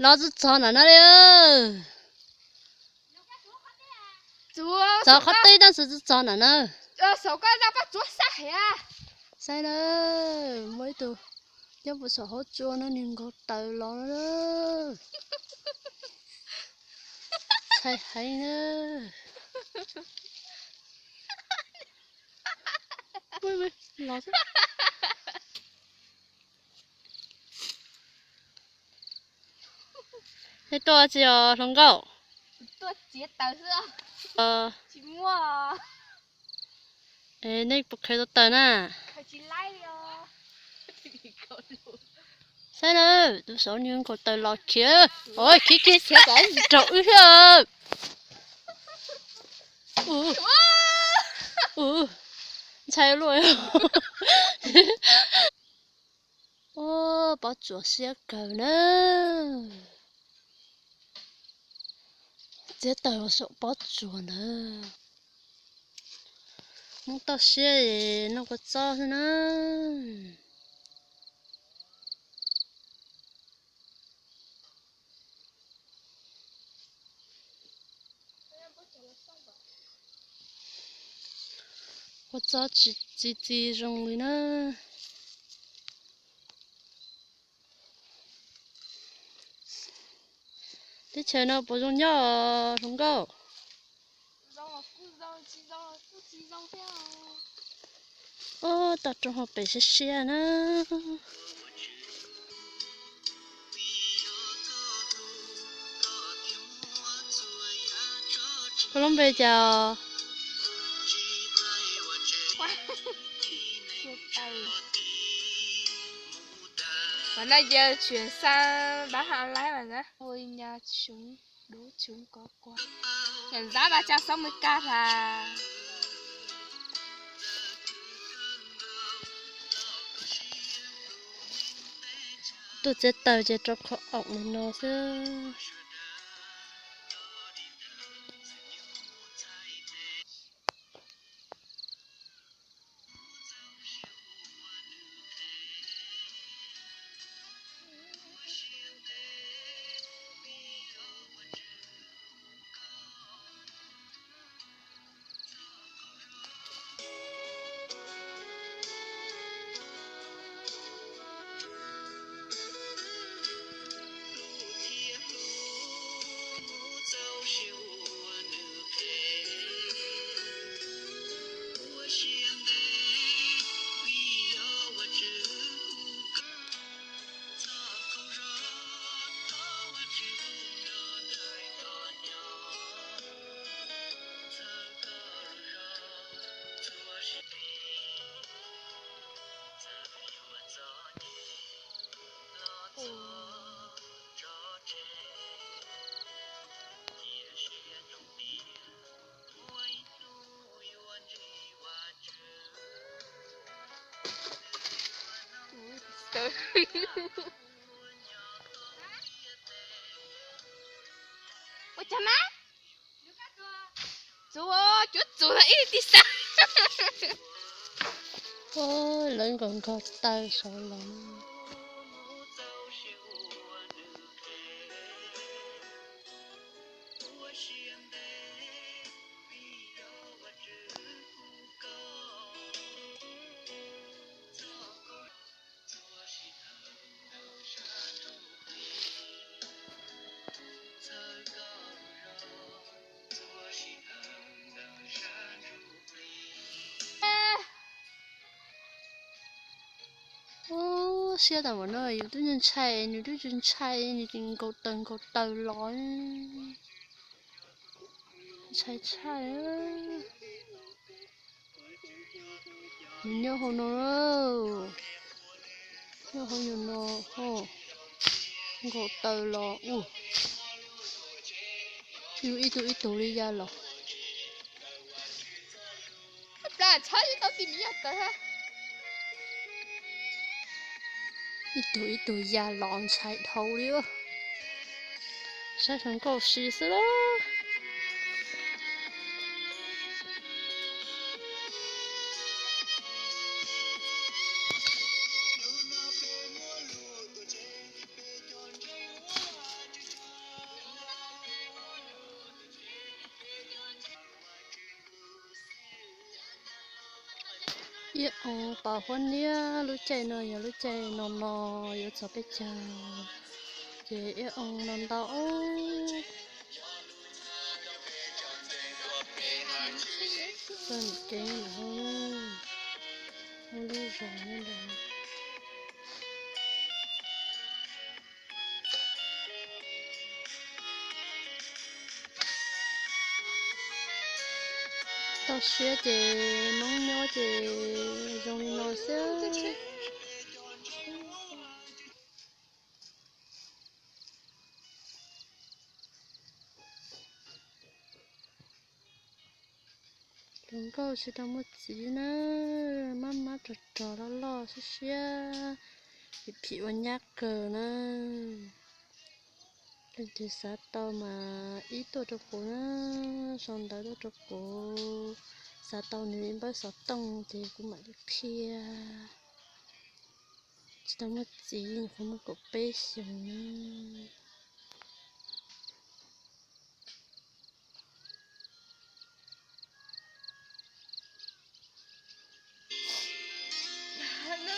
Tov txog txog nram no li. Txog qhov teb tab sis txog txog nram no. Saib na, muaj ib tug nyob puag saum hauv tsua no nws nkaug taws los na. Ntshai heev na. Los xwb. Nej tuaj tsi os hluas nkauj? Nej puas khaws tau taws na? Saib na, tus saud nws nkaug taws los khiav, khiav khiav khiav kom raug wb thiab. Ntshai luaj. Ua, pob tsuas siab kawg na. Txiav taws los saum pob tsuas ntawd. Hmoob toj siab es noj kua txob xwb na. Kua txob txi txiv zoo li na. Teb chaws no puas zoo nyob hluas nkauj? Ub, toj roob hauv pes siab siab na. Koj lub npe cas? Mas no yog chuyển sang bán hàng online mà nhá. Ôi nhà chúng, đố chúng có quà. Giảm giá ba trăm sáu mươi k là tuaj txiav taws ces rau qhov oom li no xwb. Ua cas mas? Txus, cuab txus ib tis xav. Lawv nkaug nkaug taw saud los. Ub, siab tas npaum no yus twb ntshai, nws twb tsis ntshai, nws tseem nkaus taws nkaus taws los. Ntshai tshaj. Nws nyob hauv no, nyob hauv yus no, nkaus taws los ub. Yus ib tug ib tug li ya los. Ib tug ib tug ya los ntshai dhau li. Saib hluas nkauj si xwb lawm. Ib oo pom huab niab, lub caij no yog lub caij no no yuav txog peb caug, ces ib oo no ntau os. Txog niam kev no, muaj lub zos nyob ntawd. Toj siab ces Hmoob nyob ces zoo li no xwb. Hluas nkauj tsis tau muaj txiv na, mab mab rog rog loj loj siab siab, phim phim ua nyab kawg na. Leej twg xav tau mas ib tuaj rau kuv na, sau ntawv tuaj rau kuv, xav tau nws npawb xov tooj ces kuv mam li qhia. Tsis tau muaj txiv, nyuam qhuav muaj kaum peb xyoos na.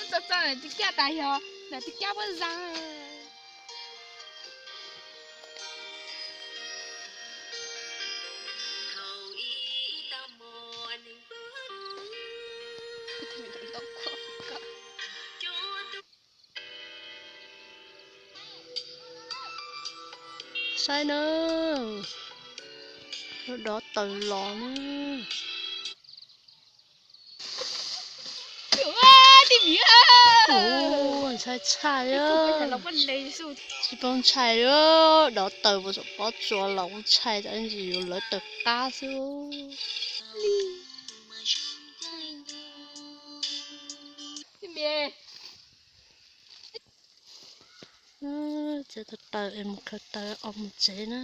Txoj txoj ntawm tib kiag tas yog ntawm tib kiag puab zag. Saib na, dov taws los na. Ntshai tshaj, tsis paub ntshai li, dov taws puas tsaum pob tsuas los kuj ntshai, tab sis yuav lawv taws qab xwb. Txiav taws taws es mus khaws taws os mus tsev na.